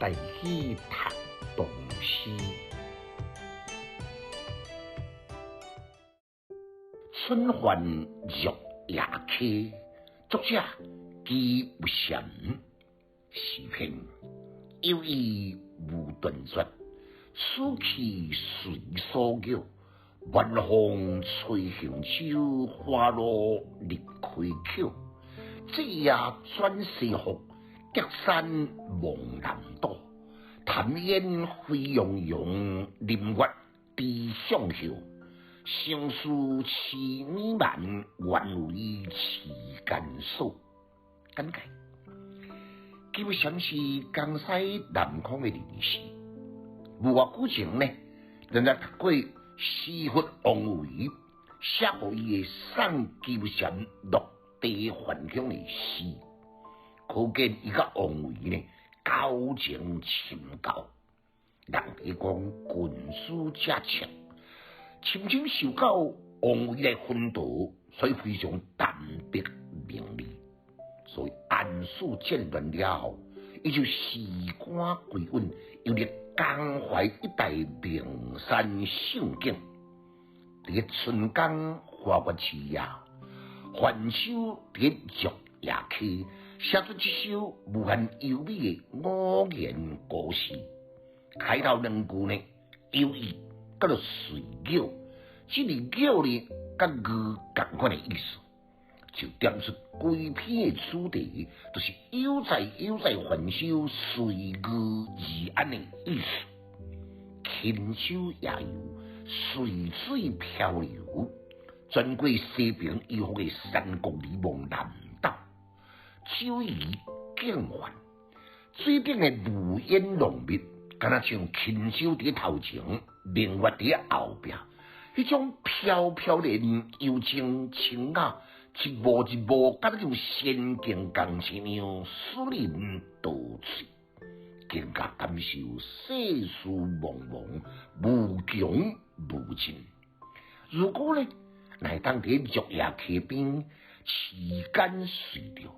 台語讀唐詩。春還玉葉溪，作者姬不禪。詩篇幽意無斷絕，此去隨所欲。晚風吹行舟，花落日開口。這夜轉西風，隔山望南島。潭煙飛揚揚，林月低向後。相思痴弥漫，願為持間锁。簡介：姬不禪是江西南康的人士，無偌久前呢，咱才讀過詩佛王維寫予伊的送姬不禪落地還鄉的詩，可見伊佮王維呢交情深厚。人哋講君子者策，深深受到王維的熏陶，所以非常淡泊名利。所以安史戰亂了後，伊就辭官歸隱，遊歷江淮一帶名山勝景。佇春江花月夜，泛舟佇玉葉溪，寫出這首無限優美的五言古詩。開頭兩句呢，幽意叫做隨玉，這個玉呢，佮魚仝款的意思，就點出規篇的主題，就是悠哉悠哉泛舟，隨遇而安的意思。輕舟夜遊，隨水漂流，轉過西平依福的山谷裡望南島，舟沂景幻，水頂的霧煙濃密，敢若像輕舟佇頭前，明月佇後壁，彼種飄飄然幽靜清雅，一幕一幕，敢若像仙境仝一樣，使人陶醉，更加感受世事茫茫，無窮無盡。如果呢，若會當佇玉葉溪邊持竿垂釣，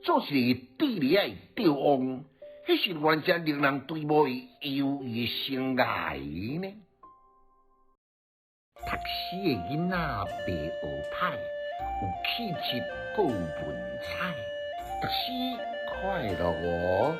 做一個智利的釣翁，彼是偌濟令人追慕的悠悠生涯呢？讀書的囡仔袂學歹，有氣質閣有文采，讀書快樂哦。